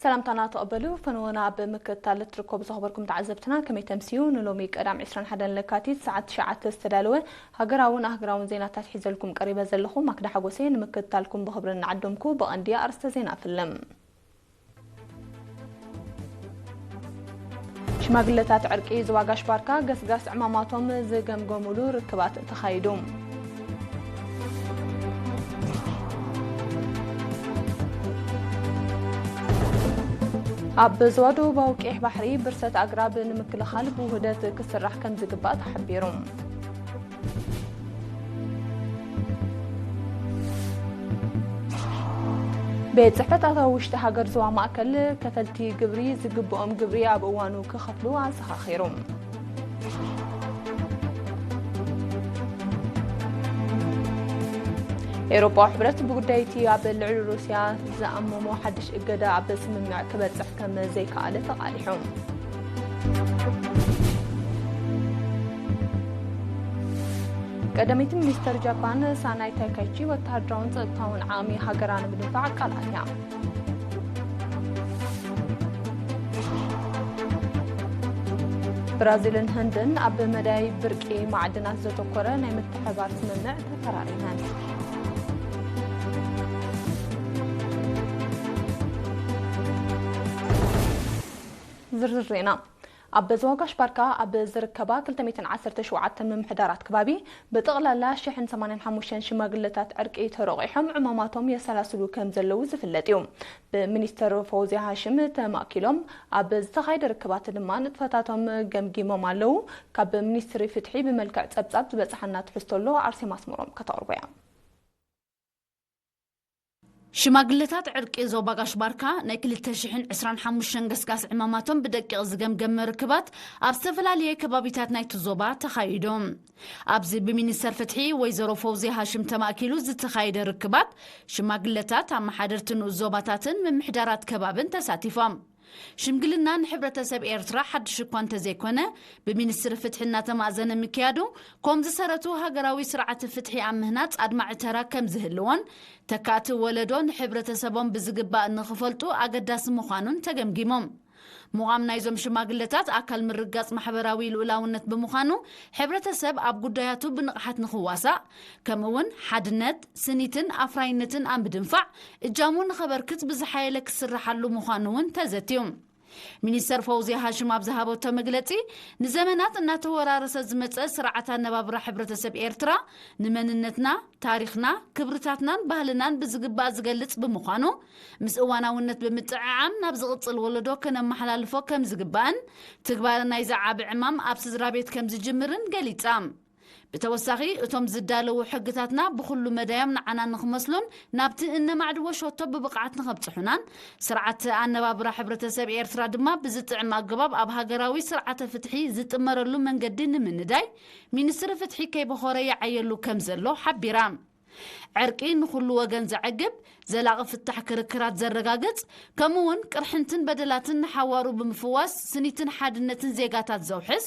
ሰላምታና ተቐበሉ። ፈነወና ኣብ ምክትታል እትርከቡ ዝኸበርኩም ተዓዘብትና፣ ከመይ ተምስዩ? ንሎሚ ቀዳም ዕስራን ሓደን ለካቲት ሰዓት ትሽዓተ ዝተዳለወ ሃገራውን ኣህግራውን ዜናታት ሒዘልኩም ቀሪበ ዘለኹ ማክዳ ሓጎሴ። ንምክትታልኩም ብኽብሪ እናዓደምኩ፣ ብቐንዲ ኣርእስተ ዜና እፍልም። ሽማግለታት ዕርቂ ዞባ ጋሽ ባርካ ገስጋስ ዕማማቶም ዝገምገሙሉ ርክባት ተኻይዱ። ኣብ ዞባ ደቡባዊ ቀይሕ ባሕሪ ብርሰት ኣግራብ ንምክልኻል ብውህደት ክስራሕ ከም ዝግባእ ተሓቢሩ። ቤት ጽሕፈት ኣታዊ ውሽጢ ሃገር ዞባ ማእከል ከፈልቲ ግብሪ ዝግብኦም ግብሪ ኣብ እዋኑ ክኸፍሉ ኣዘኻኺሩ። ኤውሮጳዊ ሕብረት ብጉዳይ እቲ ኣብ ልዕሊ ሩስያ ዝኣመሞ ሓድሽ እገዳ ኣብ ስምምዕ ክበጽሕ ከም ዘይከኣለ ተቓሊሑ። ቀዳመይቲ ሚኒስተር ጃፓን ሳናይ ታካይቺ ወተሃደራውን ጸጥታውን ዓቕሚ ሃገራ ንምድንፋዕ ቃል ኣትያ። ብራዚልን ህንድን ኣብ መዳይ ብርቂ ማዕድናት ዘተኮረ ናይ ምትሕብባር ስምምዕ ተፈራሪመን። ዝርዝር ዜና። ኣብ ዞባ ጋሽ ባርካ ኣብ ዝርከባ ክልተ ሚእትን ዓሰርተ ሸውዓተ ምምሕዳራት ከባቢ ብጠቕላላ ሽሕን ሰማንያን ሓሙሽተን ሽማግለታት ዕርቂ ተረቑሖም ዕማማቶም የሰላስሉ ከም ዘለዉ ዝፍለጥ እዩ። ብሚኒስተር ፈውዝያ ሃሽም ተማእኪሎም ኣብ ዝተኻየደ ርክባት ድማ ንጥፈታቶም ገምጊሞም ኣለዉ። ካብ ሚኒስትሪ ፍትሒ ብመልክዕ ጸብጻብ ዝበጽሓና ትሕዝቶ ኣሎ፣ ኣርሴማ ኣስመሮም ከተቕርቦ እያ። ሽማግለታት ዕርቂ ዞባ ጋሽ ባርካ ናይ ክልተ ሽሕን ዕስራን ሓሙሽተን ገስጋስ ዕማማቶም ብደቂቕ ዝገምገመ ርክባት ኣብ ዝተፈላለየ ከባቢታት ናይቲ ዞባ ተኻይዶም። ኣብዚ ብሚኒስተር ፍትሒ ወይዘሮ ፈውዝያ ሃሽም ተማእኪሉ ዝተኻየደ ርክባት ሽማግለታት፣ ኣመሓደርቲ ንኡስ ዞባታትን ምምሕዳራት ከባብን ተሳቲፎም። ሽምግልና ንሕብረተሰብ ኤርትራ ሓድሽ እኳ እንተዘይኮነ፣ ብሚኒስትሪ ፍትሒ እናተማእዘነ ምክያዱ፣ ኮም ዝሰረቱ ሃገራዊ ስርዓተ ፍትሒ ኣብ ምህናጽ ኣድማዒ ተራ ከም ዝህልዎን፣ ተካእቲ ወለዶ ንሕብረተሰቦም ብዝግባእ ንኽፈልጡ ኣገዳሲ ምዃኑን ተገምጊሞም። ምዃም ናይዞም ሽማግለታት ኣካል ምርጋጽ ማሕበራዊ ልኡላውነት ብምዃኑ፣ ሕብረተሰብ ኣብ ጉዳያቱ ብንቕሓት ንኽዋሳእ፣ ከምኡ'ውን ሓድነት፣ ስኒትን ኣፍራይነትን ኣብ ምድንፋዕ እጃሙ ንኸበርክት ብዝሓየለ ክስርሓሉ ምዃኑ እውን ተዘትዩ። ሚኒስተር ፈውዝያ ሃሽም ኣብ ዝሃበቶ መግለጺ፣ ንዘመናት እናተወራረሰ ዝመጸ ስርዓት ኣነባብራ ሕብረተሰብ ኤርትራ፣ ንመንነትና፣ ታሪኽና፣ ክብርታትናን ባህልናን ብዝግባእ ዝገልጽ ብምዃኑ፣ ምስ እዋናውነት ብምጥዕዓም ናብ ዝቕጽል ወለዶ ከነመሓላልፎ ከም ዝግባእን፣ ትግባረ ናይዚ ዓቢ ዕማም ኣብ ስድራ ቤት ከም ዝጅምርን ገሊጻ። ብተወሳኺ፣ እቶም ዝዳለዉ ሕግታትና ብኹሉ መዳዮም ንዓና ንኽመስሉን ናብቲ እነማዕድዎ ሸቶ ብብቕዓት ንኸብጽሑናን፣ ስርዓት ኣነባብራ ሕብረተሰብ ኤርትራ ድማ ብዝጥዕም ኣገባብ ኣብ ሃገራዊ ስርዓተ ፍትሒ ዝጥመረሉ መንገዲ ንምንዳይ፣ ሚኒስትሪ ፍትሒ ከይበኾረ ይዓየሉ ከም ዘሎ ሓቢራ። ዕርቂ ንኹሉ ወገን ዘዕግብ፣ ዘላቒ ፍታሕ ክርክራት ዘረጋግጽ፣ ከምኡ'ውን ቅርሕንትን በደላትን ንሓዋሩ ብምፍዋስ ስኒትን ሓድነትን ዜጋታት ዘውሕስ፣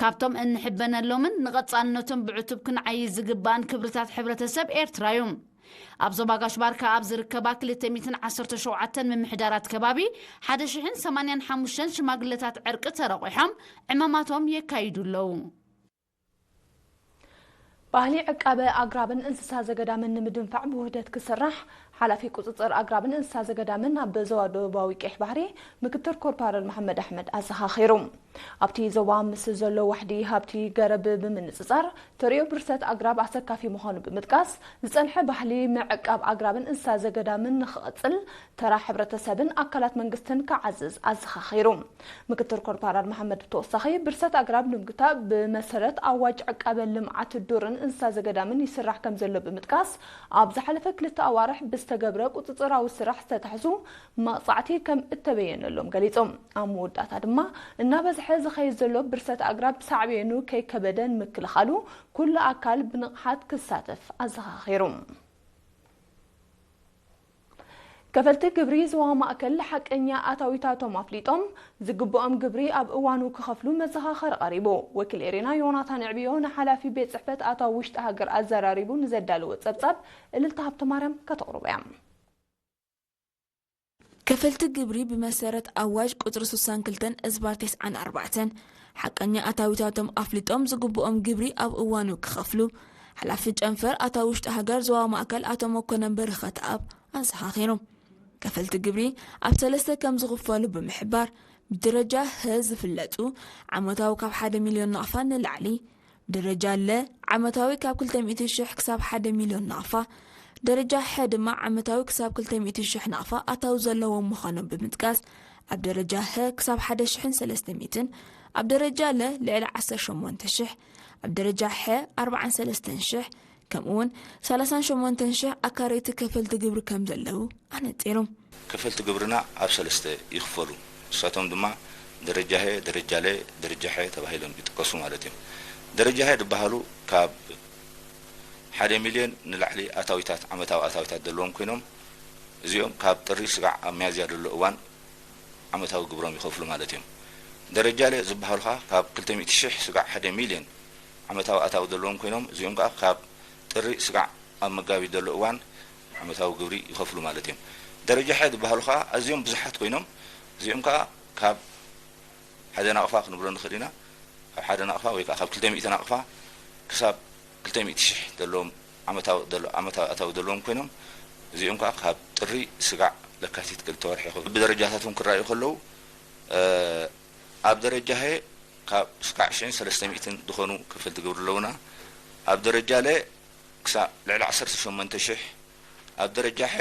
ካብቶም እንሕበነሎምን ንቐጻልነቶም ብዕቱብ ክንዓዪ ዝግባእን ክብርታት ሕብረተሰብ ኤርትራ እዩ። ኣብ ዞባ ጋሽ ባርካ ኣብ ዝርከባ ክልተ ሚእትን ዓሰርተ ሸውዓተን ምምሕዳራት ከባቢ ሓደ ሽሕን ሰማንያን ሓሙሽተን ሽማግለታት ዕርቂ ተረቑሖም ዕማማቶም የካይዱ ኣለዉ። ባህሊ ዕቃበ ኣግራብን እንስሳ ዘገዳምን ንምድንፋዕ ብውህደት ክስራሕ ሓላፊ ቁጽጽር ኣግራብን እንስሳ ዘገዳምን ኣብ ዞባ ደቡባዊ ቀይሕ ባሕሪ ምክትል ኮርፓረል መሓመድ ኣሕመድ ኣዘኻኺሩ። ኣብቲ ዞባ ምስ ዘሎ ዋሕዲ ሃብቲ ገረብ ብምንጽጻር ተርእዮ ብርሰት ኣግራብ ኣሰካፊ ምዃኑ ብምጥቃስ፣ ዝጸንሐ ባህሊ ምዕቃብ ኣግራብን እንስሳ ዘገዳምን ንኽቕጽል ተራ ሕብረተሰብን ኣካላት መንግስትን ክዓዝዝ ኣዘኻኺሩ። ምክትል ኮርፓራል መሓመድ ብተወሳኺ፣ ብርሰት ኣግራብ ንምግታእ ብመሰረት ኣዋጅ ዕቃበ ልምዓት ዱርን እንስሳ ዘገዳምን ይስራሕ ከም ዘሎ ብምጥቃስ፣ ኣብ ዝሓለፈ ክልተ ኣዋርሕ ብዝተገብረ ቁጽጽራዊ ስራሕ ዝተታሕዙ መቕጻዕቲ ከም እተበየነሎም ገሊጾም። ኣብ መወዳእታ ድማ፣ እናበዝሐ ዝኸይድ ዘሎ ብርሰት ኣግራብ ሳዕቤኑ ከይከበደ ንምክልኻሉ ኩሉ ኣካል ብንቕሓት ክሳተፍ ኣዘኻኺሩ። ከፈልቲ ግብሪ ዞባ ማእከል ሓቀኛ ኣታዊታቶም ኣፍሊጦም፣ ዝግብኦም ግብሪ ኣብ እዋኑ ክኸፍሉ መዘኻኸሪ ቀሪቡ። ወኪል ኤሬና ዮናታን ዕብዮ ንሓላፊ ቤት ጽሕፈት ኣታዊ ውሽጢ ሃገር ኣዘራሪቡ ንዘዳለወ ጸብጻብ እልልታ ሃብተማርያም ከተቕርቦ እያ። ከፈልቲ ግብሪ ብመሰረት ኣዋጅ ቁጽሪ ስሳን ክልተን እዝባር ተስዓን ኣርባዕተን ሓቀኛ ኣታዊታቶም ኣፍሊጦም ዝግብኦም ግብሪ ኣብ እዋኑ ክኸፍሉ፣ ሓላፊ ጨንፈር ኣታዊ ውሽጢ ሃገር ዞባ ማእከል ኣቶ መኮነን በረኸትኣብ ኣዘኻኺሮም። ከፈልቲ ግብሪ ኣብ ሰለስተ ከም ዝኽፈሉ ብምሕባር፣ ብደረጃ ሀ ዝፍለጡ ዓመታዊ ካብ ሓደ ሚልዮን ናቕፋ ንላዕሊ፣ ደረጃ ለ ዓመታዊ ካብ ክልተ ሚእቲ ሽሕ ክሳብ ሓደ ሚልዮን ናቕፋ፣ ደረጃ ሐ ድማ ዓመታዊ ክሳብ ክልተ ሚእቲ ሽሕ ናቕፋ ኣታዊ ዘለዎም ምዃኖም ብምጥቃስ፣ ኣብ ደረጃ ሀ ክሳብ ሓደ ሽሕን ሰለስተ ሚእትን፣ ኣብ ደረጃ ለ ልዕሊ ዓሰርተ ሸሞንተ ሽሕ፣ ኣብ ደረጃ ሐ ኣርባዓን ሰለስተን ሽሕ፣ ከምኡውን ሰላሳን ሸሞንተን ሽሕ ኣካረይቲ ከፈልቲ ግብሪ ከም ዘለዉ ኣነጺሮም። ከፈልቲ ግብርና ኣብ ሰለስተ ይኽፈሉ። ንሳቶም ድማ ደረጃ ሀ፣ ደረጃ ለ፣ ደረጃ ሐ ተባሂሎም ይጥቀሱ ማለት እዮም። ደረጃ ሀ ዝበሃሉ ካብ ሓደ ሚልዮን ንላዕሊ ኣታዊታት፣ ዓመታዊ ኣታዊታት ዘለዎም ኮይኖም፣ እዚኦም ካብ ጥሪ ስጋዕ ኣብ ሚያዝያ ዘሎ እዋን ዓመታዊ ግብሮም ይኸፍሉ ማለት እዮም። ደረጃ ለ ዝበሃሉ ኸዓ ካብ ክልተ ሚእቲ ሽሕ ስጋዕ ሓደ ሚልዮን ዓመታዊ ኣታዊ ዘለዎም ኮይኖም፣ እዚኦም ከዓ ካብ ጥሪ ስጋዕ ኣብ መጋቢት ዘሎ እዋን ዓመታዊ ግብሪ ይኸፍሉ ማለት እዮም። ደረጃ ሐ ዝበሃሉ ከዓ ኣዝዮም ብዙሓት ኮይኖም፣ እዚኦም ከዓ ካብ ሓደ ናቕፋ ክንብሎ ንኽእል ኢና። ካብ ሓደ ናቕፋ ወይ ከዓ ካብ ክልተ ሚእቲ ናቕፋ ክሳብ ክልተ ሚእቲ ሽሕ ዘለዎም ዓመታዊ፣ ዘሎ-፣ ዓመታዊ ኣታዊ ዘለዎም ኮይኖም፣ እዚኦም ከዓ ካብ ጥሪ ስጋዕ ለካቲት ክልተ ወርሒ ይኸፍሉ። ብደረጃታቶም ክረኣዩ ከለዉ፣ እ፣ ኣብ ደረጃ ሀ ካብ ስጋዕ ሽሕን ሰለስተ ሚእትን ዝኾኑ ከፈልቲ ግብሪ ኣለዉና። ኣብ ደረጃ ለ ክሳብ ልዕሊ ዓሰርተ ሸሞንተ ሽሕ፣ ኣብ ደረጃ ሐ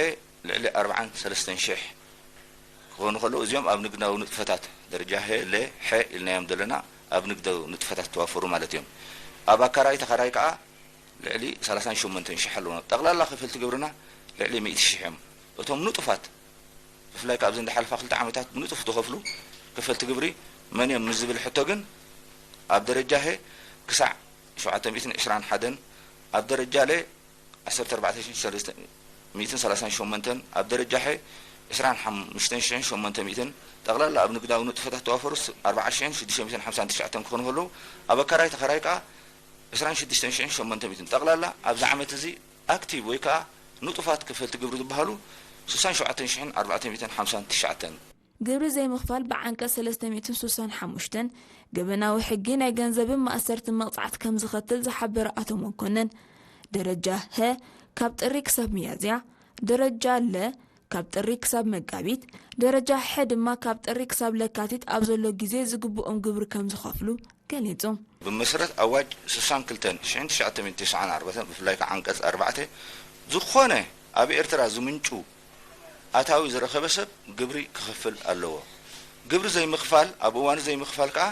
ልዕሊ ኣርባዓን ሰለስተን ሽሕ ክኾኑ ከለዉ፣ እዚኦም ኣብ ንግዳዊ ንጥፈታት፣ ደረጃ ሀ፣ ለ፣ ሐ ኢልናዮም ዘለና ኣብ ንግዳዊ ንጥፈታት ዝተዋፈሩ ማለት እዮም። ኣብ ኣካራይ ተኻራይ ከዓ ልዕሊ ሰላሳን ሸሞንተን ሽሕ ኣለዉና። ጠቕላላ ከፈልቲ ግብርና ልዕሊ ሚእቲ ሽሕ እዮም። እቶም ንጡፋት፣ ብፍላይ ካብዚ እንዳሓለፋ ክልተ ዓመታት ብንጡፍ ዝኸፍሉ ከፈልቲ ግብሪ መን እዮም ምስ ዝብል ሕቶ ግን፣ ኣብ ደረጃ ሀ ክሳዕ ሸውዓተ ሚእትን ዕስራን ሓደን፣ ኣብ ደረጃ ለ ዓሰርተ ኣርባዕተ ሽሕን ሰለስተ ሚእትን ሰላሳን ሸሞንተን፣ ኣብ ደረጃ ሐ ዕስራን ሓሙሽተን ሽሕን ሸሞንተ ሚእትን፣ ጠቕላላ ኣብ ንግዳዊ ንጥፈታት ተዋፈሩስ ኣርብዓ ሽሕን ሽዱሽተ ሚእትን ሓምሳን ትሽዓተን ክኾኑ ከለዉ፣ ኣብ ኣካራይ ተኻራይ ከኣ ዕስራን ሽዱሽተን ሽሕን ሸሞንተ ሚእትን፣ ጠቕላላ ኣብዚ ዓመት እዚ ኣክቲቭ ወይ ከኣ ንጡፋት ከፈልቲ ግብሪ ዝበሃሉ ስሳን ሸውዓተን ሽሕን ኣርባዕተ ሚእትን ሓምሳን ትሽዓተን። ግብሪ ዘይምኽፋል ብዓንቀጽ ሰለስተ ሚእትን ስሳን ሓሙሽተን ገበናዊ ሕጊ ናይ ገንዘብን ማእሰርትን መቕጻዕቲ ከም ዝኸትል ዝሓበረ ኣቶ መኮነን፣ ደረጃ ሀ ካብ ጥሪ ክሳብ ሚያዝያ፣ ደረጃ ለ ካብ ጥሪ ክሳብ መጋቢት፣ ደረጃ ሐ ድማ ካብ ጥሪ ክሳብ ለካቲት ኣብ ዘሎ ግዜ ዝግብኦም ግብሪ ከም ዝኸፍሉ ገሊጹ። ብመሰረት ኣዋጅ ስሳን ክልተን ሽሕን ትሽዓተ ሚእትን ተስዓን ኣርባዕተን፣ ብፍላይ ከዓ ዓንቀጽ ኣርባዕተ፣ ዝኾነ ኣብ ኤርትራ ዝምንጩ ኣታዊ ዝረኸበ ሰብ ግብሪ ክኸፍል ኣለዎ። ግብሪ ዘይምኽፋል፣ ኣብ እዋኑ ዘይምኽፋል ከዓ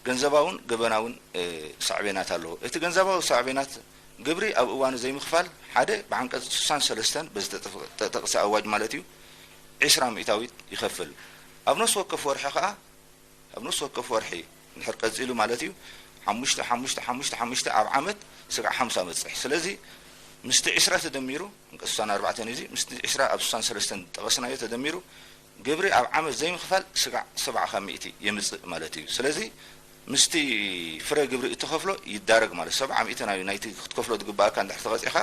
ገንዘባውን ገበናውን፣ እ፣ ሳዕቤናት ኣለዎ። እቲ ገንዘባዊ ሳዕቤናት ግብሪ ኣብ እዋኑ ዘይምኽፋል፣ ሓደ ብዓንቀጽ ስሳን ሰለስተን በዚ ተጠፍ-፣ ተጠቕሰ ኣዋጅ ማለት እዩ፣ ዕስራ ሚእታዊት ይኸፍል። ኣብ ነፍሲ ወከፍ ወርሒ ከዓ፣ ኣብ ነፍሲ ወከፍ ወርሒ እንድሕር ቀጺሉ ማለት እዩ፣ ሓሙሽተ፣ ሓሙሽተ፣ ሓሙሽተ፣ ሓሙሽተ ኣብ ዓመት ስጋዕ ሓምሳ በጽሕ። ስለዚ ምስቲ ዕስራ ተደሚሩ፣ ዓንቀጽ ስሳን ኣርባዕተን እዚ ምስቲ ዕስራ ኣብ ስሳን ሰለስተን ዝጠቐስናዮ ተደሚሩ፣ ግብሪ ኣብ ዓመት ዘይምኽፋል ስጋዕ ሰብዓ ካብ ሚእቲ የምጽእ ማለት እዩ። ስለዚ ምስቲ ፍረ ግብሪ እትኸፍሎ ይዳረግ ማለት፣ ሰብዓ ሚእቲ ናይ፣ ናይቲ ክትከፍሎ ዝግባኣካ እንድሕር ተቐጺዕካ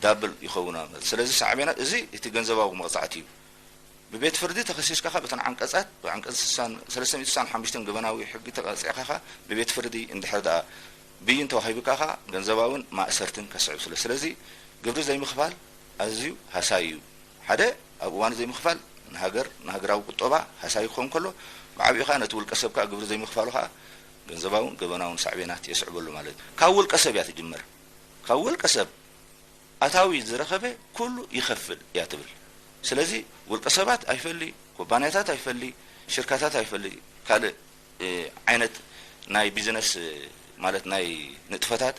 ዳብል ይኸውን ማለት። ስለዚ ሳዕቤናት እዚ እቲ ገንዘባዊ መቕጻዕቲ እዩ። ብቤት ፍርዲ ተኸሲስካ ኸኣ በተን ዓንቀጻት፣ ብዓንቀጽ ስሳን፣ ሰለስተ ሚእቲ ስሳን ሓሙሽተን ገበናዊ ሕጊ ተቐጺዕካ ኸኣ ብቤት ፍርዲ እንድሕር ደኣ ብይን ተዋሂቡካ ኸኣ ገንዘባውን ማእሰርትን ከስዕብ ስለ። ስለዚ ግብሪ ዘይምኽፋል ኣዝዩ ሃሳይ እዩ። ሓደ፣ ኣብ እዋኑ ዘይምኽፋል ንሃገር፣ ንሃገራዊ ቁጠባ ሃሳይ ክኸውን ከሎ፣ ብዓቢኡ ኸኣ ነቲ ውልቀ ሰብ ከኣ ግብሪ ዘይምኽፋሉ ኸኣ ገንዘባውን ገበናውን ሳዕቤናት የስዕበሉ ማለት እዩ። ካብ ውልቀ ሰብ እያ ትጅመር። ካብ ውልቀ ሰብ ኣታዊ ዝረኸበ ኩሉ ይኸፍል እያ ትብል። ስለዚ ውልቀ ሰባት ኣይፈሊ፣ ኩባንያታት ኣይፈሊ፣ ሽርካታት ኣይፈሊ፣ ካልእ፣ እ፣ ዓይነት ናይ ቢዝነስ፣ እ፣ ማለት ናይ ንጥፈታት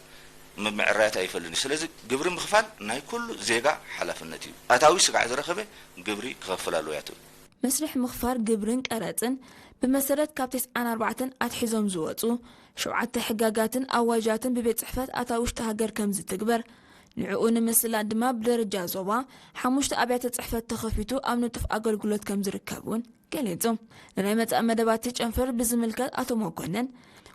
ምምዕራያት ኣይፈልን። ስለዚ ግብሪ ምኽፋል ናይ ኩሉ ዜጋ ሓላፍነት እዩ። ኣታዊ ስጋዕ ዝረኸበ ግብሪ ክኸፍል ኣለዎ እያ ትብል። መስርሕ ምኽፋል ግብርን ቀረጽን ብመሰረት ካብ ተስዓን ኣርባዕተን ኣትሒዞም ዝወጹ ሸውዓተ ሕጋጋትን ኣዋጃትን ብቤት ጽሕፈት ኣታዊ ውሽጢ ሃገር ከም ዝትግበር፣ ንዕኡ ንምስላጥ ድማ ብደረጃ ዞባ ሓሙሽተ ኣብያተ ጽሕፈት ተኸፊቱ ኣብ ንጡፍ ኣገልግሎት ከም ዝርከብ እውን ገሊጹ። ንናይ መጻኢ መደባት ጨንፈር ብዝምልከት ኣቶ መኮነን፣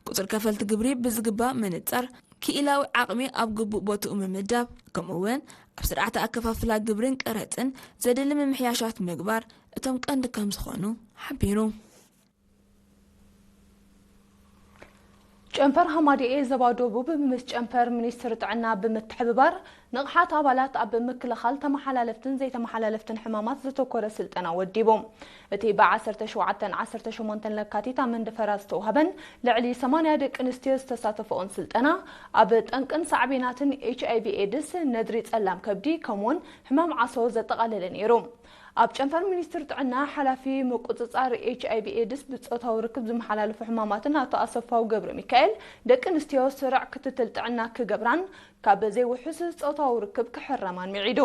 ቁጽሪ ከፈልቲ ግብሪ ብዝግባእ ምንጻር፣ ክኢላዊ ዓቕሚ ኣብ ግቡእ ቦትኡ ምምዳብ፣ ከምኡ እውን ኣብ ስርዓተ ኣከፋፍላ ግብርን ቀረጽን ዘድሊ ምምሕያሻት ምግባር፣ እቶም ቀንዲ ከም ዝኾኑ ሓቢሩ። ጨንፈር ሃማደኤ ዞባ ደቡብ ምስ ጨንፈር ሚኒስትሪ ጥዕና ብምትሕብባር ንቕሓት ኣባላት ኣብ ምክልኻል ተመሓላለፍትን ዘይተመሓላለፍትን ሕማማት ዘተኮረ ስልጠና ወዲቡ። እቲ ብ ዓሰርተ ሸውዓተን ዓሰርተ ሸሞንተን ለካቲት ኣብ መንደፈራ ዝተዋህበን ልዕሊ ሰማንያ ደቂ ኣንስትዮ ዝተሳተፈኦን ስልጠና ኣብ ጠንቅን ሳዕቤናትን ኤች ኣይ ቪ ኤድስ፣ ነድሪ ጸላም ከብዲ ከምኡውን ሕማም ዓሶ ዘጠቓለለ ነይሩ። ኣብ ጨንፈር ሚኒስትሪ ጥዕና ሓላፊ ምቁጽጻር ኤች ኣይ ቪ ኤድስ ብጾታዊ ርክብ ዝመሓላለፉ ሕማማትን ኣቶ ኣሰፋው ገብረ ሚካኤል፣ ደቂ ኣንስትዮ ስሩዕ ክትትል ጥዕና ክገብራን ካብ ዘይውሑስ ጾታዊ ርክብ ክሕረማን ምዒዱ።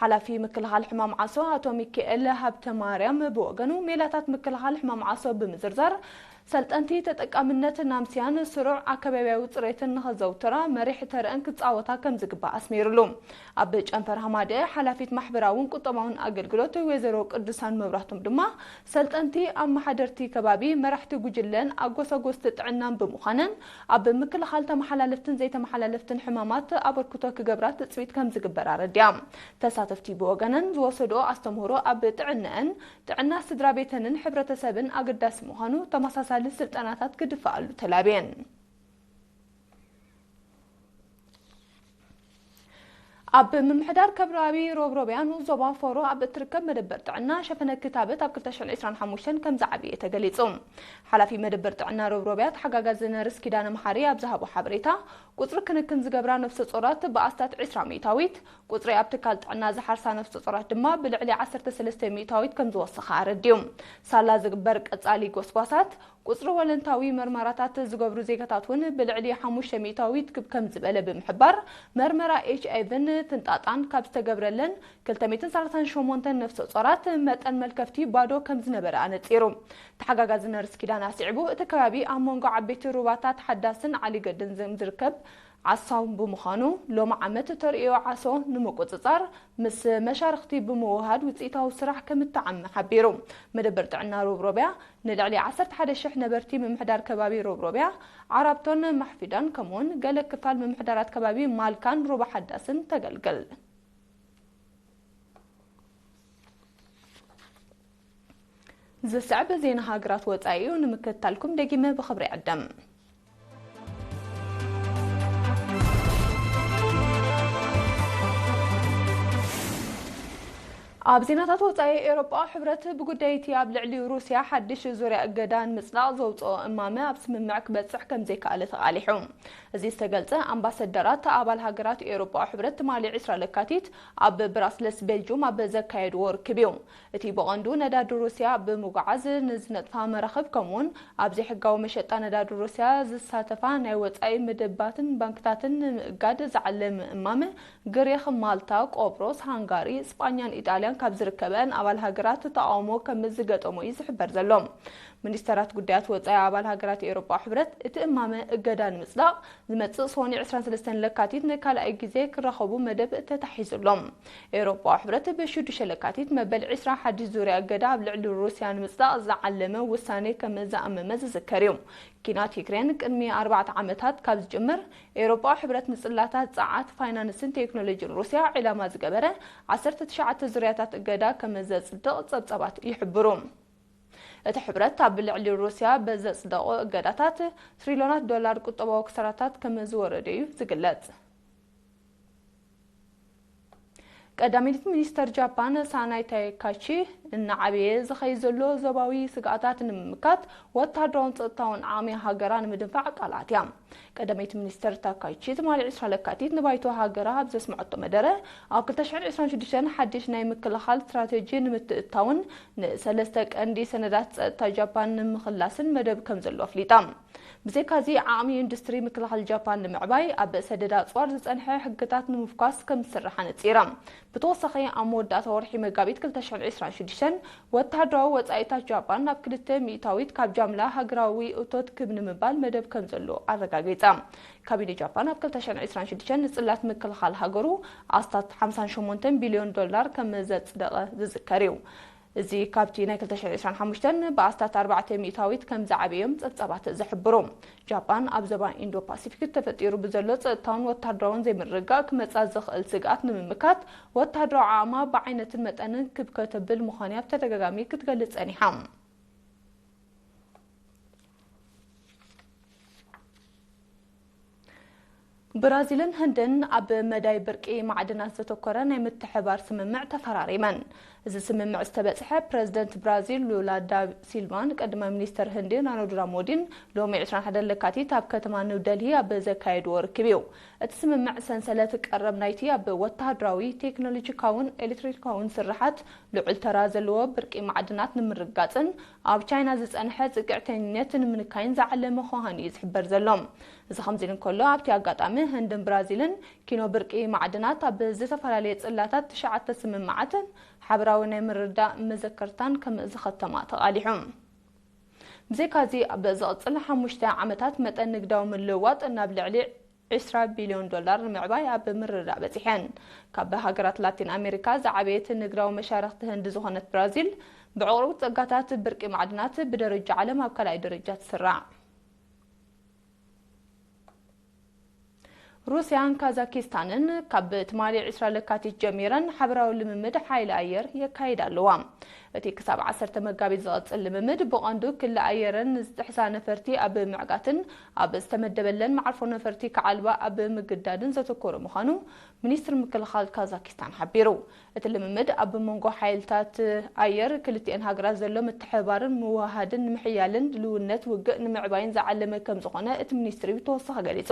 ሓላፊ ምክልኻል ሕማም ዓሶ ኣቶ ሚካኤል ሃብተ ማርያም ብወገኑ፣ ሜላታት ምክልኻል ሕማም ዓሶ ብምዝርዛር፣ ሰልጠንቲ ተጠቃምነት ናምስያን ስሩዕ ኣከባቢያዊ ጽሬትን ንኸዘውትራ መሪሕ ተረአን ክጻወታ ከም ዝግባእ ኣስሚሩሉ። ኣብ ጨንፈር ሃማደ ሓላፊት ማሕበራውን ቁጠባውን ኣገልግሎት ወይዘሮ ቅዱሳን መብራህቶም ድማ፣ ሰልጠንቲ ኣመሓደርቲ ከባቢ፣ መራሕቲ ጉጅለን ኣጎሳጎስቲ ጥዕናን ብምዃነን፣ ኣብ ምክልኻል ተመሓላለፍትን ዘይተመሓላለፍትን ሕማማት ኣበርክቶ ክገብራ ትጽቢት ከም ዝግበር ኣረዲኣ። ተሳተፍቲ ብወገነን ዝወሰድኦ ኣስተምህሮ ኣብ ጥዕናኣን ጥዕና ስድራ ቤተንን ሕብረተሰብን ኣገዳሲ ምዃኑ ተመሳሳሊ ስልጠናታት ክድፈኣሉ ተላብየን። ኣብ ምምሕዳር ከባቢ ሮብሮብያ ንኡስ ዞባ ፎሮ ኣብ እትርከብ መደበር ጥዕና ሸፈነ ክታበት ኣብ ክልተ ሽሕን ዕስራን ሓሙሽተን ከም ዝዓበየ ተገሊጹ። ሓላፊ መደበር ጥዕና ሮብሮብያ ተሓጋጋዚ ነርስ ኪዳነ መሓሪ ኣብ ዝሃቦ ሓበሬታ፣ ቁጽሪ ክንክን ዝገብራ ነፍሰ ጾራት ብኣስታት ዕስራ ሚእታዊት፣ ቁጽሪ ኣብ ትካል ጥዕና ዝሓርሳ ነፍሰ ጾራት ድማ ብልዕሊ ዓሰርተ ሰለስተ ሚእታዊት ከም ዝወሰኸ ኣረዲኡ። ሳላ ዝግበር ቀጻሊ ጎስጓሳት፣ ቁጽሪ ወለንታዊ መርመራታት ዝገብሩ ዜጋታት እውን ብልዕሊ ሓሙሽተ ሚእታዊት ክብ ከም ዝበለ ብምሕባር፣ መርመራ ኤች ኣይ ቪን ፍንጣጣን ካብ ዝተገብረለን ክልተ ሚእትን ሰላሳን ሸሞንተን ነፍሰ ጾራት መጠን መልከፍቲ ባዶ ከም ዝነበረ ኣነጺሩ። ተሓጋጋዚ ነርስ ኪዳን ኣስዒቡ፣ እቲ ከባቢ ኣብ መንጎ ዓበይቲ ሩባታት ሓዳስን ዓሊ ገድን ዝም-፣ ዝርከብ ዓሳው ብምዃኑ፣ ሎሚ ዓመት ተርእዮ ዓሶ ንምቁጽጻር ምስ መሻርኽቲ ብምውሃድ ውጽኢታዊ ስራሕ ከም እተዓመ ሓቢሩ። መደበር ጥዕና ሮብሮብያ ንልዕሊ ዓሰርተ ሓደ ሽሕ ነበርቲ ምምሕዳር ከባቢ ሮብሮብያ፣ ዓራብቶን ማሕፊዳን፣ ከምኡውን ገለ ክፋል ምምሕዳራት ከባቢ ማልካን ሩባ ሓዳስን ተገልግል። ዝስዕብ ዜና ሃገራት ወጻኢ እዩ። ንምክትታልኩም ደጊመ ብኽብሪ ይዕደም። ኣብ ዜናታት ወጻኢ፣ ኤውሮጳዊ ሕብረት ብጉዳይ እቲ ኣብ ልዕሊ ሩስያ ሓድሽ ዙርያ እገዳ ንምጽዳቕ ዘውጽኦ እማመ ኣብ ስምምዕ ክበጽሕ ከም ዘይከኣለ ተቓሊሑ። እዚ ዝተገልጸ፣ ኣምባሳደራት ኣባል ሃገራት ኤውሮጳዊ ሕብረት ትማሊ ዕስራ ለካቲት ኣብ ብራስለስ ቤልጁም ኣብ ዘካየድዎ ርክብ እዩ። እቲ ብቐንዱ ነዳዲ ሩስያ ብምጉዓዝ ንዝነጥፋ መራኽብ፣ ከምኡውን ኣብ ዘይሕጋዊ መሸጣ ነዳዲ ሩስያ ዝሳተፋ ናይ ወጻኢ መደባትን ባንክታትን ንምእጋድ ዝዓለመ እማመ፣ ግሪኽ፣ ማልታ፣ ቆጵሮስ፣ ሃንጋሪ፣ ስጳኛን ኢጣልያን ካብ ዝርከበን ኣባል ሃገራት ተቓውሞ ከም ዝገጠሞ እዩ ዝሕበር ዘሎ። ሚኒስተራት ጉዳያት ወጻኢ ኣባል ሃገራት ኤውሮጳ ሕብረት፣ እቲ እማመ እገዳ ንምጽዳቕ፣ ዝመጽእ ሰኑይ ዕስራን ሰለስተን ለካቲት ንካልኣይ ግዜ ክራኸቡ መደብ ተታሒዙሎም። ኤውሮጳዊ ሕብረት ብሽዱሽተ ለካቲት መበል ዕስራ ሓድሽ ዙርያ እገዳ ኣብ ልዕሊ ሩስያ ንምጽዳቕ ዝዓለመ ውሳኔ ከም ዝኣመመ ዝዝከር እዩ። ኲናት ዩክሬን ቅድሚ ኣርባዕተ ዓመታት ካብ ዝጅምር፣ ኤውሮጳዊ ሕብረት ንጽላታት ጸዓት፣ ፋይናንስን ቴክኖሎጂን ሩስያ ዒላማ ዝገበረ ዓሰርተ ትሽዓተ ዙርያታት እገዳ ከም ዘጽድቕ ጸብጻባት ይሕብሩ። እቲ ሕብረት ኣብ ልዕሊ ሩስያ በዘጽደቖ እገዳታት ትሪልዮናት ዶላር ቁጠባዊ ክሳራታት ከም ዝወረደ እዩ ዝግለጽ። ቀዳመይቲ ሚኒስተር ጃፓን ሳናይ ታይካቺ፣ እናዓበየ ዝኸይድ ዘሎ ዞባዊ ስግኣታት ንምምካት ወታደራውን ጸጥታውን ዓቕሚ ሃገራ ንምድንፋዕ ቃል ኣትያ። ቀዳመይቲ ሚኒስተር ታካይቺ ትማሊ ዕስራ ለካቲት ንባይቶ ሃገራ ኣብ ዘስምዐቶ መደረ፣ ኣብ ክልተ ሽሕን ዕስራን ሽዱሽተን ሓድሽ ናይ ምክልኻል ስትራተጂ ንምትእትታውን ንሰለስተ ቀንዲ ሰነዳት ጸጥታ ጃፓን ንምኽላስን መደብ ከም ዘሎ ኣፍሊጣ። ብዘይካዚ፣ ዓቕሚ ኢንዱስትሪ ምክልኻል ጃፓን ንምዕባይ ኣብ ሰደድ ኣጽዋር ዝጸንሐ ሕግታት ንምፍኳስ ከም ዝስራሕ ኣነጺራ። ብተወሳኺ፣ ኣብ መወዳእታ ወርሒ መጋቢት ክልተ ሽሕን ዕስራን ሽዱሽተን፣ ወተሃደራዊ ወጻኢታት ጃፓን ናብ ክልተ ሚእታዊት ካብ ጃምላ ሃገራዊ እቶት ክብ ንምባል መደብ ከም ዘሎ ኣረጋጊጻ። ካቢነ ጃፓን ኣብ ክልተ ሽሕን ዕስራን ሽዱሽተን ንጽላት ምክልኻል ሃገሩ ኣስታት ሓምሳን ሸሞንተን ቢልዮን ዶላር ከም ዘጽደቐ ዝዝከር እዩ። እዚ ካብቲ ናይ ክልተ ሽሕን ዕስራን ሓሙሽተን ብኣስታት ኣርባዕተ ሚእታዊት ከም ዝዓበዮም ጸብጻባት ዝሕብሩ። ጃፓን ኣብ ዞባ ኢንዶ ፓሲፊክ ተፈጢሩ ብዘሎ ጸጥታውን ወታደራውን ዘይምርግጋእ ክመጻ ዝኽእል ስግኣት ንምምካት ወታደራዊ ዓቕማ ብዓይነትን መጠንን ክብ ከተብል ምዃን'ያ ብተደጋጋሚ ክትገልጽ ጸኒሓ። ብራዚልን ህንድን ኣብ መዳይ ብርቂ ማዕድናት ዘተኮረ ናይ ምትሕባር ስምምዕ ተፈራሪመን። እዚ ስምምዕ ዝተበጽሐ ፕረዚደንት ብራዚል ሉላ ዳ ሲልቫን ቀዳማይ ሚኒስተር ህንዲ ናረንድራ ሞዲን ሎሚ ዕስራን ሓደን ለካቲት ኣብ ከተማ ኒው ደልሂ ኣብ ዘካየድዎ ርክብ እዩ። እቲ ስምምዕ ሰንሰለት ቀረብ ናይቲ ኣብ ወተሃደራዊ፣ ቴክኖሎጂካውን ኤሌክትሪካውን ስርሓት ልዑል ተራ ዘለዎ ብርቂ ማዕድናት ንምርግጋጽን ኣብ ቻይና ዝጸንሐ ጽግዕተኝነት ንምንካይን ዝዓለመ ምዃኑ እዩ ዝሕበር ዘሎ። እዚ ከምዚ ኢሉ እንከሎ፣ ኣብቲ ኣጋጣሚ ህንድን ብራዚልን ኪኖ ብርቂ ማዕድናት ኣብ ዝተፈላለየ ጽላታት ትሽዓተ ስምምዓትን ሓበራዊ ናይ ምርድዳእ መዘከርታን ከም ዝኸተማ ተቓሊሑ። ብዘይካዚ፣ ኣብ ዝቕጽል ሓሙሽተ ዓመታት መጠን ንግዳዊ ምልውዋጥ ናብ ልዕሊ ዕስራ ቢልዮን ዶላር ንምዕባይ ኣብ ምርድዳእ በጺሐን። ካብ ሃገራት ላቲን ኣሜሪካ ዝዓበየት ንግዳዊ መሻርኽቲ ህንዲ ዝኾነት ብራዚል፣ ብዕቑር ጸጋታት ብርቂ ማዕድናት ብደረጃ ዓለም ኣብ ካልኣይ ደረጃ ትስራዕ። ሩስያን ካዛኪስታንን ካብ ትማሊ ዕስራ ለካቲት ጀሚረን ሓበራዊ ልምምድ ሓይሊ ኣየር የካይዳ ኣለዋ። እቲ ክሳብ ዓሰርተ መጋቢት ዝቐጽል ልምምድ ብቐንዱ ክሊ ኣየረን ዝጥሕሳ ነፈርቲ ኣብ ምዕጋትን ኣብ ዝተመደበለን መዓርፎ ነፈርቲ ክዓልባ ኣብ ምግዳድን ዘተኮረ ምዃኑ ሚኒስትሪ ምክልኻል ካዛኪስታን ሓቢሩ። እቲ ልምምድ ኣብ መንጎ ሓይልታት ኣየር ክልቲኤን ሃገራት ዘሎ ምትሕብባርን ምውህሃድን ንምሕያልን ድልውነት ውግእ ንምዕባይን ዝዓለመ ከም ዝኾነ እቲ ሚኒስትሪ ብተወሳኺ ገሊጹ።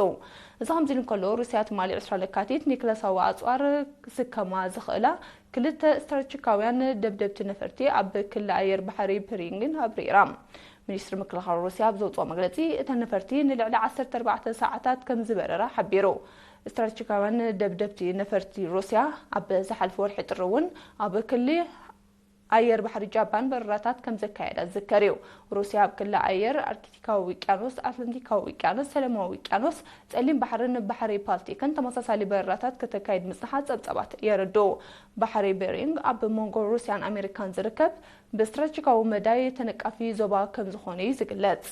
እዚ ከምዚ ኢሉ እንከሎ፣ ሩስያ ትማሊ ዕስራ ለካቲት ኒክለሳዊ ኣጽዋር ክስከማ ዝኽእላ ክልተ ስትራቴጂካውያን ደብደብቲ ነፈርቲ ኣብ ክሊ ኣየር ባሕሪ ፕሪንግን ኣብሪራ። ሚኒስትሪ ምክልኻል ሩስያ ኣብ ዘውፅኦ መግለፂ፣ እተን ነፈርቲ ንልዕሊ ዓሰርተ ኣርባዕተ ሰዓታት ከም ዝበረራ ሓቢሩ። ስትራቴጂካውያን ደብደብቲ ነፈርቲ ሩስያ ኣብ ዝሓለፈ ወርሒ ጥሪ እውን ኣብ ክሊ ኣየር ባሕሪ ጃፓን በረራታት ከም ዘካየዳ ዝዝከር እዩ። ሩስያ ኣብ ክሊ ኣየር ኣርክቲካዊ ውቅያኖስ፣ ኣትላንቲካዊ ውቅያኖስ፣ ሰላማዊ ውቅያኖስ፣ ጸሊም ባሕርን ባሕሪ ባልቲክን ተመሳሳሊ በረራታት ከተካይድ ምጽንሓ ጸብጻባት የረድኡ። ባሕሪ ቤሪንግ ኣብ መንጎ ሩስያን ኣሜሪካን ዝርከብ ብስትራቴጂካዊ መዳይ ተነቃፊ ዞባ ከም ዝኾነ እዩ ዝግለጽ።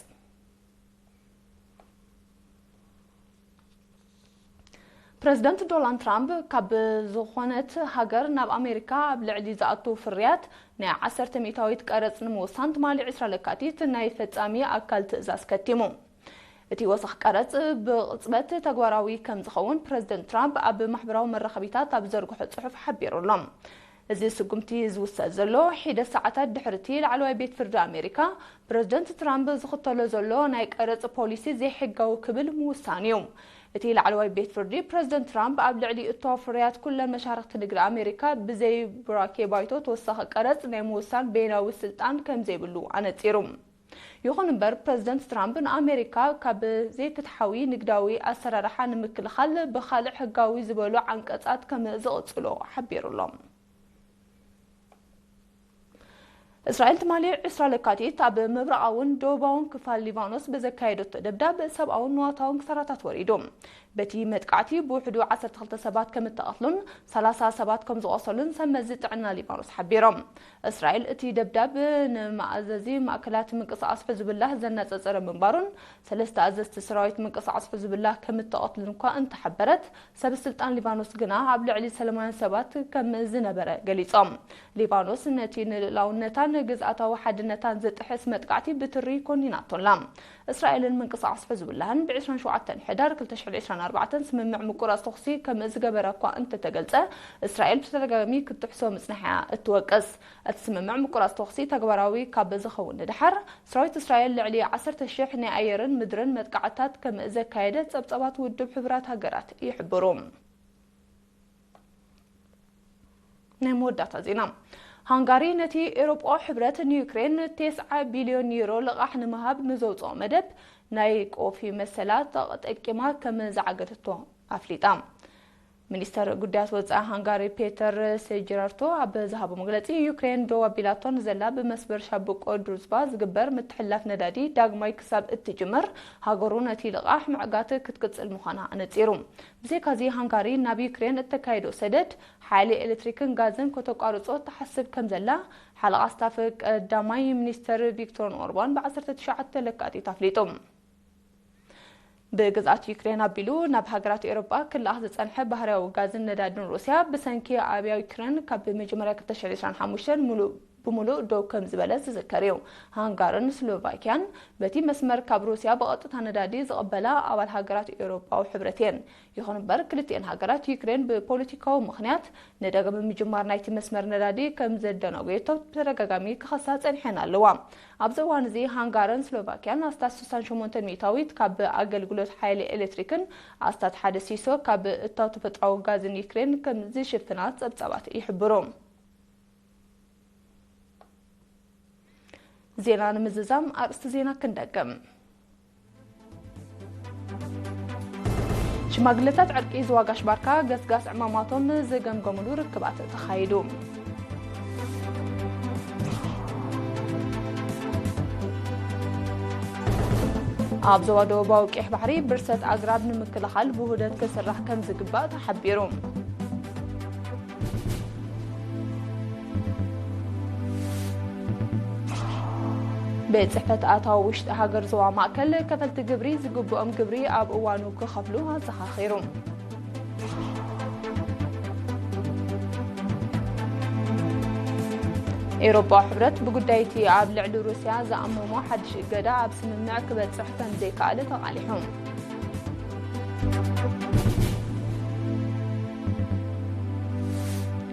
ፕረዚደንት ዶናልድ ትራምፕ ካብ ዝኾነት ሃገር ናብ ኣሜሪካ ኣብ ልዕሊ ዝኣቱ ፍርያት ናይ ዓሰርተ ሚእታዊት ቀረጽ ንምውሳን ትማሊ ዕስራ ለካቲት ናይ ፈጻሚ ኣካል ትእዛዝ ከቲሙ። እቲ ወሰኽ ቀረጽ ብቕጽበት ተግባራዊ ከም ዝኸውን ፕረዚደንት ትራምፕ ኣብ ማሕበራዊ መራኸቢታት ኣብ ዘርግሖ ጽሑፍ ሓቢሩ ኣሎ። እዚ ስጉምቲ ዝውሰድ ዘሎ ሒደት ሰዓታት ድሕሪ እቲ ላዕለዋይ ቤት ፍርዲ ኣሜሪካ ፕረዚደንት ትራምፕ ዝኽተሎ ዘሎ ናይ ቀረጽ ፖሊሲ ዘይሕጋዊ ክብል ምውሳን እዩ። እቲ ላዕለዋይ ቤት ፍርዲ ፕረዚደንት ትራምፕ ኣብ ልዕሊ እቶ ፍርያት ኩለን መሻርኽቲ ንግዲ ኣሜሪካ ብዘይ ቡራኬ ባይቶ ተወሳኺ ቀረጽ ናይ ምውሳን በይናዊ ስልጣን ከም ዘይብሉ ኣነጺሩ። ይኹን እምበር፣ ፕረዚደንት ትራምፕ ንኣሜሪካ ካብ ዘይፍትሓዊ ንግዳዊ ኣሰራርሓ ንምክልኻል ብኻልእ ሕጋዊ ዝበሉ ዓንቀጻት ከም ዝቕጽሎ ሓቢሩ ኣሎ። እስራኤል ትማሊ ዕስራ ለካቲት ኣብ ምብራቓውን ደቡባውን ክፋል ሊባኖስ ብዘካየደቶ ደብዳብ ሰብኣውን ንዋታውን ክሳራታት ወሪዱ። በቲ መጥቃዕቲ ብውሕዱ ዓሰርተ ክልተ ሰባት ከም እተቐትሉን ሰላሳ ሰባት ከም ዝቖሰሉን ሰብ መዚ ጥዕና ሊባኖስ ሓቢሮም። እስራኤል እቲ ደብዳብ ንመኣዘዚ ማእከላት ምንቅስቓስ ሕዝቡላህ ዘነጸጸረ ምንባሩን ሰለስተ ኣዘዝቲ ሰራዊት ምንቅስቓስ ሕዝቡላህ ከም እተቐትሉን እኳ እንተሓበረት፣ ሰብ ስልጣን ሊባኖስ ግና ኣብ ልዕሊ ሰላማውያን ሰባት ከም ዝነበረ ገሊጾም። ሊባኖስ ነቲ ንልኡላውነታን ግዝኣታዊ ሓድነታን ዝጥሕስ መጥቃዕቲ ብትሪ ኮኒናቶ ኣላ። እስራኤልን ምንቅስቓስ ሕዝቡላህን ብ ዕስራን ሸውዓተን ሕዳር ክልተ ሽሕን ዕስራን ኣርባዕተን ስምምዕ ምቁራጽ ተኹሲ ከም ዝገበራ እኳ እንተተገልጸ፣ እስራኤል ብተደጋጋሚ ክትጥሕሶ ምጽንሓ እያ እትወቅስ። እቲ ስምምዕ ምቁራጽ ተኹሲ ተግባራዊ ካብ ዝኸውን ንደሓር፣ ሰራዊት እስራኤል ልዕሊ ዓሰርተ ሽሕ ናይ ኣየርን ምድርን መጥቃዕትታት ከም ዘካየደ ጸብጻባት ውድብ ሕቡራት ሃገራት ይሕብሩ። ናይ መወዳእታ ዜና። ሃንጋሪ ነቲ ኤውሮጳዊ ሕብረት ንዩክሬን ተስዓ ቢልዮን ዩሮ ልቓሕ ንምሃብ ንዘውጽኦ መደብ ናይ ቆፊ መሰላ ተጠቂማ ከም ዝዓገተቶ ኣፍሊጣ። ሚኒስተር ጉዳያት ወጻኢ ሃንጋሪ ፔተር ሴጅራርቶ ኣብ ዝሃቦ መግለጺ፣ ዩክሬን ደው ኣቢላቶ ንዘላ ብመስመር ሻብቆ ድሩዝባ ዝግበር ምትሕልላፍ ነዳዲ ዳግማይ ክሳብ እትጅምር፣ ሃገሩ ነቲ ልቓሕ ምዕጋት ክትቅጽል ምዃና ኣነጺሩ። ብዘይካዚ፣ ሃንጋሪ ናብ ዩክሬን እተካየዶ ሰደድ ሓይሊ ኤሌክትሪክን ጋዝን ከተቋርጾ ትሓስብ ከም ዘላ ሓለቓ ስታፍ ቀዳማይ ሚኒስተር ቪክቶር ኦርባን ብ ዓሰርተ ትሽዓተ ለካቲት ኣፍሊጡ። ብግዝኣት ዩክሬን ኣቢሉ ናብ ሃገራት ኤውሮጳ ክለኣኽ ዝጸንሐ ባህርያዊ ጋዝን ነዳድን ሩስያ ብሰንኪ ኣብ ዩክሬን ካብ መጀመርያ ክልተ ሽሕን ዕስራን ሓሙሽተን ሙሉእ ብምሉእ ደው ከም ዝበለ ዝዝከር እዩ። ሃንጋርን ስሎቫኪያን በቲ መስመር ካብ ሩስያ ብቐጥታ ነዳዲ ዝቕበላ ኣባል ሃገራት ኤውሮጳዊ ሕብረት እየን። ይኹን እምበር ክልቲኤን ሃገራት ዩክሬን ብፖለቲካዊ ምኽንያት ንዳግመ ምጅማር ናይቲ መስመር ነዳዲ ከም ዘደናጎየቶ ብተደጋጋሚ ክኸሳ ጸኒሐን ኣለዋ። ኣብዚ እዋን እዚ ሃንጋርን ስሎቫኪያን ኣስታት ስሳን ሸሞንተ ሚእታዊት ካብ ኣገልግሎት ሓይሊ ኤሌክትሪክን ኣስታት ሓደ ሲሶ ካብ እታው ተፈጥሮኣዊ ጋዝን ዩክሬን ከም ዝሽፍና ጸብጻባት ይሕብሩ። ዜና ንምዝዛም ኣርእስቲ ዜና ክንደግም። ሽማግለታት ዕርቂ ዝዋጋሽ ባርካ ገስጋስ ዕማማቶም ዝገምገምሉ ርክባት ተኻይዱ። ኣብ ዞባ ደቡባዊ ቀይሕ ባሕሪ ብርሰት ኣግራብ ንምክልኻል ብውህደት ክስራሕ ከም ዝግባእ ተሓቢሩ። ቤት ጽሕፈት ኣታዊ ውሽጢ ሃገር ዞባ ማእከል ከፈልቲ ግብሪ ዝግብኦም ግብሪ ኣብ እዋኑ ክኸፍሉ ኣዘኻኺሩ። ኤውሮጳዊ ሕብረት ብጉዳይ እቲ ኣብ ልዕሊ ሩስያ ዝኣመሞ ሓድሽ እገዳ ኣብ ስምምዕ ክበጽሕ ከም ዘይከኣለ ተቓሊሑ።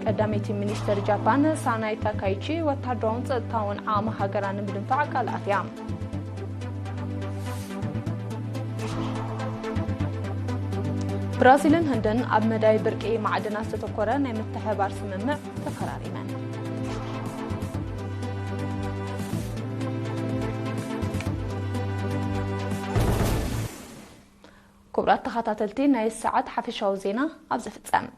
ቀዳመይቲ ሚኒስተር ጃፓን ሳናይ ታካይቺ ወታደራውን ጸጥታውን ዓቕሚ ሃገራ ንምድንፋዕ ቃል ኣትያ። ብራዚልን ህንድን ኣብ መዳይ ብርቂ ማዕድናት ዝተተኮረ ናይ ምትሕብባር ስምምዕ ተፈራሪመን። ክቡራት ተኸታተልቲ፣ ናይ ሰዓት ሓፈሻዊ ዜና ኣብ ዝፍጸም።